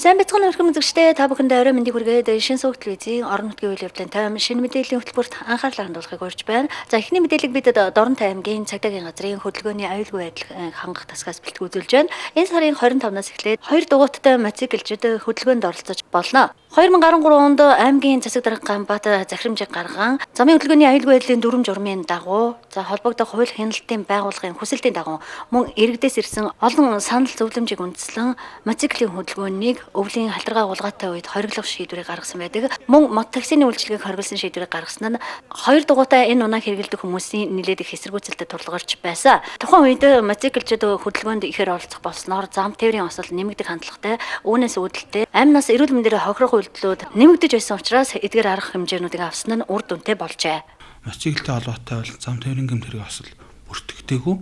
Сайн бацхан өрхөм үзэгчдээ, та бүхэндээ орой мэндийг хүргээд, шинэ сувг телевизийн орон нутгийн үйл явдлын тайм шинэ мэдээллийн хөтөлбөрт анхаарлаа хандуулахыг урьж байна. За, эхний мэдээллийг бид Дорнот аймгийн цагдаагийн газрын хөдөлгөөний аюулгүй байдал хангах тасгаас бэлтгэл үзүүлж байна. Энэ сарын 25-наас эхлээд хоёр дугуйттай мотоциклжид хөдөлгөөнд оролцож болно. 2013 онд аймгийн засаг дарга Ганбаат захирамжийг гарган замын хөдөлгөөний аюулгүй байдлын дүрэм журмын дагуу, за, холбогдох хууль хяналтын байгууллагын хүсэлтийн дагуу, мөн иргэдээс ирсэн олон санал зөвлөмжийг үндэслэн мотоциклийн хөдөлгөөнийг өвлийн халтаргаа гулгаатай үед хориглох шийдвэрийг гаргасан байдаг. Мөн мототаксины үйлчилгээг хориглосон шийдвэрийг гаргасан нь хоёр дугуйтай энэ унааг хэрэглэдэг хүмүүсийн нэлээд их эсэргүүцэлтэй тулгарч байсан. Тухайн үед мотоциклчид хөдөлгөөнд ихээр оролцох болсноор зам тээврийн осол нэмэгдэх хандлагатай, үүнээс үүдэлтэй амь нас, эрүүл мэндээр хохирох үйлдэлүүд нэмэгдэж байсан учраас эдгээр арга хэмжээнүүдийг авсан нь үр дүнтэй болжээ. Мотоциклтэй холбоотой бол зам тээврийн гэмт хэрэг осол бүртгэдэггүй.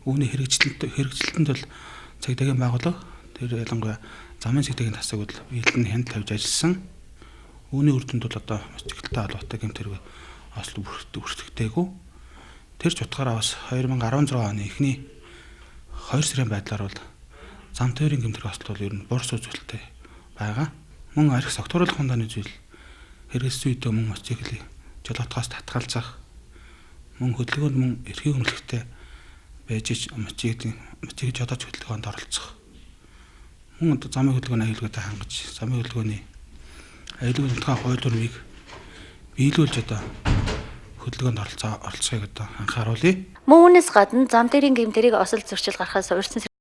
Үүний хэрэгжилтэнд бол цагдаагийн байгууллага, тэр ялангуяа замын цагдаагийн тасаг бол биелэн хяналт тавьж ажилласан. Үүний үр дүнд бол одоо мотоциклтэй холбоотой гэмт хэрэг осол бүртгэдэггүй. Тэр ч утгаараа бас 2016 оны эхний 2 сарын байдлаар бол зам тээврийн гэмт хэрэг осол бол ер нь бурс үзүүлэлттэй байгаа. Мөн архи согтууруулах хундааны зүйл хэрэглэсэн үедээ мөн мотоциклийг жолоотгоос татгалзах, мөн хөдөлгөөнд мөн эрхийг өмнөхтэй байж ич мотоциклийн мотоцикл жолооч хөдөлгөөнд оролцох. Мөн одоо замын хөдөлгөөний аюулгүйтэй хангаж, замын хөдөлгөөний аюулгүй тунхай хууль дүрмийг биелүүлж одоо хөдөлгөөнд оролцохыг одоо анхааруулъя. Мөн үүнээс гадна зам дээрийн гэмт хэрэг осол зөрчил гарахаас урьдчилан